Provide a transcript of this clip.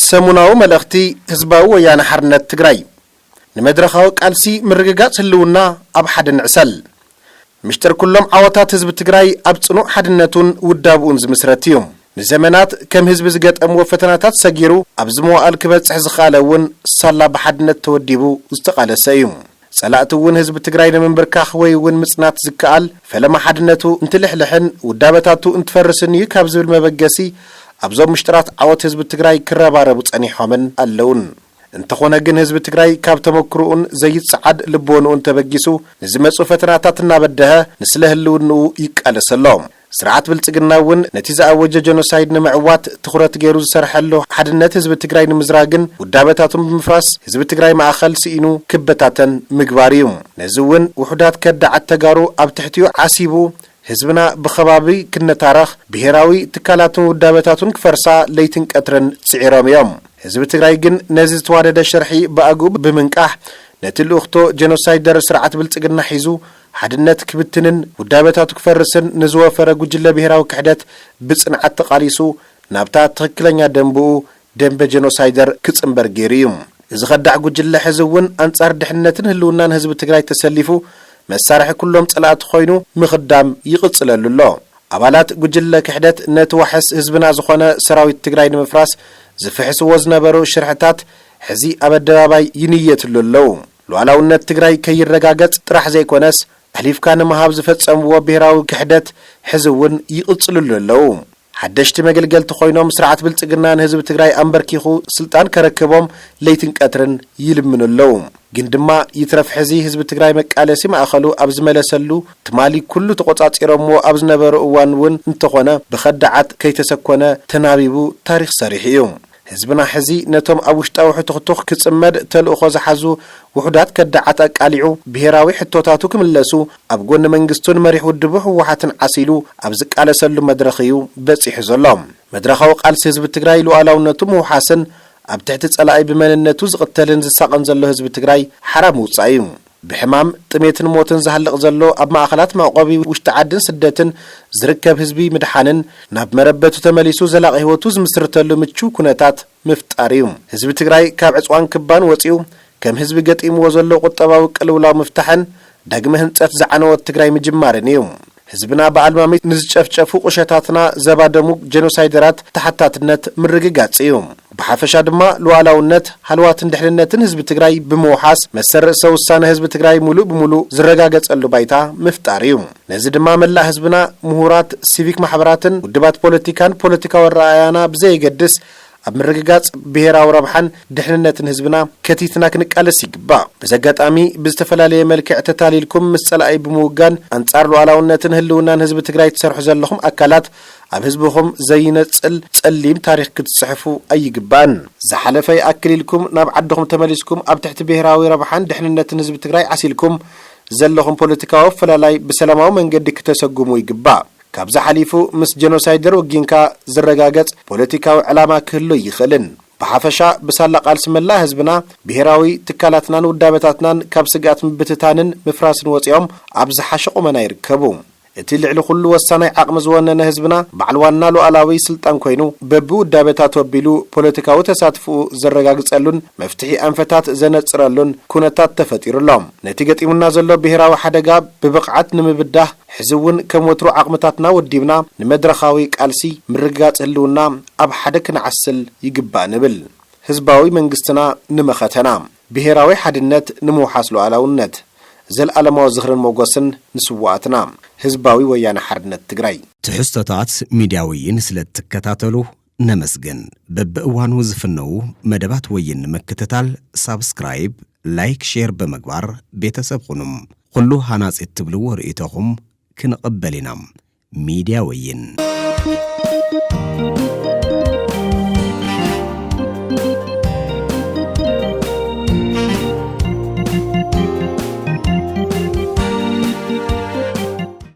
ሰሙናዊ መልእኽቲ ህዝባዊ ወያነ ሓርነት ትግራይ። ንመድረኻዊ ቃልሲ ምርግጋጽ ህልውና ኣብ ሓደ ንዕሰል። ምሽጥር ኩሎም ዓወታት ህዝቢ ትግራይ ኣብ ጽኑዕ ሓድነቱን ውዳብኡን ዝምስረት እዩ። ንዘመናት ከም ህዝቢ ዝገጠምዎ ፈተናታት ሰጊሩ ኣብዚ መዋእል ክበጽሕ ዝኸኣለ እውን ሳላ ብሓድነት ተወዲቡ ዝተቓለሰ እዩ። ጸላእቲ እውን ህዝቢ ትግራይ ንምንብርካኽ ወይ እውን ምጽናት ዝከኣል ፈለማ ሓድነቱ እንትልሕልሕን ውዳበታቱ እንትፈርስን እዩ ካብ ዝብል መበገሲ ኣብዞም ምሽጥራት ዓወት ህዝቢ ትግራይ ክረባረቡ ጸኒሖምን ኣለውን። እንተኾነ ግን ህዝቢ ትግራይ ካብ ተመክሮኡን ዘይጸዓድ ልቦንኡን ተበጊሱ ንዝመጹ ፈተናታት እናበደሀ ንስለ ህልውንኡ ይቃለስ ኣሎ። ስርዓት ብልጽግና እውን ነቲ ዝኣወጀ ጀኖሳይድ ንምዕዋት ትኹረት ገይሩ ዝሰርሐሉ ሓድነት ህዝቢ ትግራይ ንምዝራግን ውዳበታቱን ብምፍራስ ህዝቢ ትግራይ ማእኸል ስኢኑ ክበታተን ምግባር እዩ። ነዚ እውን ውሑዳት ከዳዓት ተጋሩ ኣብ ትሕቲኡ ዓሲቡ ህዝብና ብኸባቢ ክነታረኽ ብሄራዊ ትካላቱን ውዳበታቱን ክፈርሳ ለይትን ቀትርን ጽዒሮም እዮም። ህዝቢ ትግራይ ግን ነዚ ዝተዋደደ ሽርሒ ብኣግኡ ብምንቃሕ ነቲ ልኡኽቶ ጀኖሳይደር ስርዓት ብልጽግና ሒዙ ሓድነት ክብትንን ውዳበታቱ ክፈርስን ንዝወፈረ ጉጅለ ብሄራዊ ክሕደት ብጽንዓት ተቓሊሱ ናብታ ትኽክለኛ ደንብኡ ደንበ ጀኖሳይደር ክጽንበር ገይሩ እዩ። እዚ ከዳዕ ጉጅለ ሕዚ እውን ኣንጻር ድሕነትን ህልውናን ህዝቢ ትግራይ ተሰሊፉ መሳርሒ ኩሎም ጸላእቲ ኮይኑ ምኽዳም ይቕጽለሉ ኣሎ። ኣባላት ጉጅለ ክሕደት ነቲ ዋሕስ ህዝብና ዝኾነ ሰራዊት ትግራይ ንምፍራስ ዝፍሕስዎ ዝነበሩ ሽርሕታት ሕዚ ኣብ ኣደባባይ ይንየትሉ ኣለዉ። ሉዓላውነት ትግራይ ከይረጋገጽ ጥራሕ ዘይኮነስ ኣሕሊፍካ ንምሃብ ዝፈጸምዎ ብሄራዊ ክሕደት ሕዚ እውን ይቕጽልሉ ኣለዉ። ሓደሽቲ መገልገልቲ ኮይኖም ስርዓት ብልጽግና ንህዝቢ ትግራይ ኣንበርኪኹ ስልጣን ከረክቦም ለይትን ቀትርን ይልምኑ ኣለዉ። ግን ድማ ይትረፍ ሕዚ ህዝቢ ትግራይ መቃለሲ ማእኸሉ ኣብ ዝመለሰሉ ትማሊ ኩሉ ተቖጻጺሮምዎ ኣብ ዝነበሩ እዋን እውን እንተኾነ ብኸዳዓት ከይተሰኮነ ተናቢቡ ታሪኽ ሰሪሑ እዩ። ህዝብና ሕዚ ነቶም ኣብ ውሽጣዊ ሕቱኽቱኽ ክጽመድ ተልእኾ ዝሓዙ ውሑዳት ከዳዓት ኣቃሊዑ ብሄራዊ ሕቶታቱ ክምለሱ ኣብ ጎኒ መንግስቱን መሪሕ ውድቡ ህወሓትን ዓሲሉ ኣብ ዝቃለሰሉ መድረኽ እዩ በጺሑ ዘሎ። መድረኻዊ ቃልሲ ህዝቢ ትግራይ ሉዓላውነቱ ምውሓስን ኣብ ትሕቲ ጸላኢ ብመንነቱ ዝቕተልን ዝሳቐን ዘሎ ህዝቢ ትግራይ ሓራ ምውጻእ እዩ። ብሕማም፣ ጥሜትን ሞትን ዝሃልቕ ዘሎ ኣብ ማእኸላት መዕቆቢ ውሽጢ ዓድን ስደትን ዝርከብ ህዝቢ ምድሓንን ናብ መረበቱ ተመሊሱ ዘላቒ ህይወቱ ዝምስርተሉ ምቹው ኩነታት ምፍጣር እዩ። ህዝቢ ትግራይ ካብ ዕጽዋን ክባን ወጺኡ ከም ህዝቢ ገጢምዎ ዘሎ ቁጠባዊ ቅልውላው ምፍታሕን ዳግመ ህንጸት ዝዓነወት ትግራይ ምጅማርን እዩ። ህዝብና ብኣልማሚት ንዝጨፍጨፉ ቁሸታትና ዘባደሙ ጀኖሳይደራት ተሓታትነት ምርግጋጽ እዩ። ብሓፈሻ ድማ ሉዓላውነት፣ ሃልዋትን ድሕንነትን ህዝቢ ትግራይ ብምውሓስ መሰል ርእሰ ውሳነ ህዝቢ ትግራይ ሙሉእ ብሙሉእ ዝረጋገጸሉ ባይታ ምፍጣር እዩ። ነዚ ድማ መላእ ህዝብና፣ ምሁራት፣ ሲቪክ ማሕበራትን ውድባት ፖለቲካን ፖለቲካዊ ኣረኣእያና ብዘየገድስ ኣብ ምርግጋጽ ብሄራዊ ረብሓን ድሕንነትን ህዝብና ከቲትና ክንቃለስ ይግባእ። በዚ ኣጋጣሚ ብዝተፈላለየ መልክዕ ተታሊልኩም ምስ ጸላኢ ብምውጋን ኣንጻር ሉዓላውነትን ህልውናን ህዝቢ ትግራይ ትሰርሑ ዘለኹም ኣካላት ኣብ ህዝብኹም ዘይነጽል ጸሊም ታሪኽ ክትጽሕፉ ኣይግባእን። ዝሓለፈ ይኣክል ኢልኩም ናብ ዓድኹም ተመሊስኩም ኣብ ትሕቲ ብሄራዊ ረብሓን ድሕንነትን ህዝቢ ትግራይ ዓሲልኩም ዘለኹም ፖለቲካዊ ኣፈላላይ ብሰላማዊ መንገዲ ክተሰጉሙ ይግባእ። ካብዚ ሓሊፉ ምስ ጀኖሳይደር ወጊንካ ዝረጋገጽ ፖለቲካዊ ዕላማ ክህሉ ይኽእልን። ብሓፈሻ ብሳላ ቃልሲ መላእ ህዝብና ብሄራዊ ትካላትናን ውዳበታትናን ካብ ስግኣት ምብትታንን ምፍራስን ወጺኦም ኣብ ዝሓሸ ቁመና ይርከቡ። እቲ ልዕሊ ኩሉ ወሳናይ ዓቕሚ ዝወነነ ህዝብና በዓል ዋና ሉዓላዊ ስልጣን ኮይኑ በብውዳበታቱ ኣቢሉ ፖለቲካዊ ተሳትፎኡ ዘረጋግጸሉን መፍትሒ ኣንፈታት ዘነጽረሉን ኩነታት ተፈጢሩ ኣሎ። ነቲ ገጢሙና ዘሎ ብሄራዊ ሓደጋ ብብቕዓት ንምብዳህ ሕዚ እውን ከም ወትሩ ዓቕምታትና ወዲብና ንመድረኻዊ ቃልሲ ምርግጋጽ ህልውና ኣብ ሓደ ክንዓስል ይግባእ ንብል። ህዝባዊ መንግስትና ንመኸተና፣ ብሄራዊ ሓድነት ንምውሓስ ሉዓላውነት። ዘልኣለማዊ ዝኽርን ሞጎስን ንስውኣትና። ህዝባዊ ወያነ ሓርነት ትግራይ። ትሕዝቶታት ሚድያ ወይን ስለ እትከታተሉ ነመስግን። በብእዋኑ ዝፍነዉ መደባት ወይን ንምክትታል ሳብስክራይብ፣ ላይክ፣ ሼር ብምግባር ቤተሰብ ኩኑም። ኩሉ ሃናጺ እትብልዎ ርእይቶኹም ክንቕበል ኢና። ሚድያ ወይን።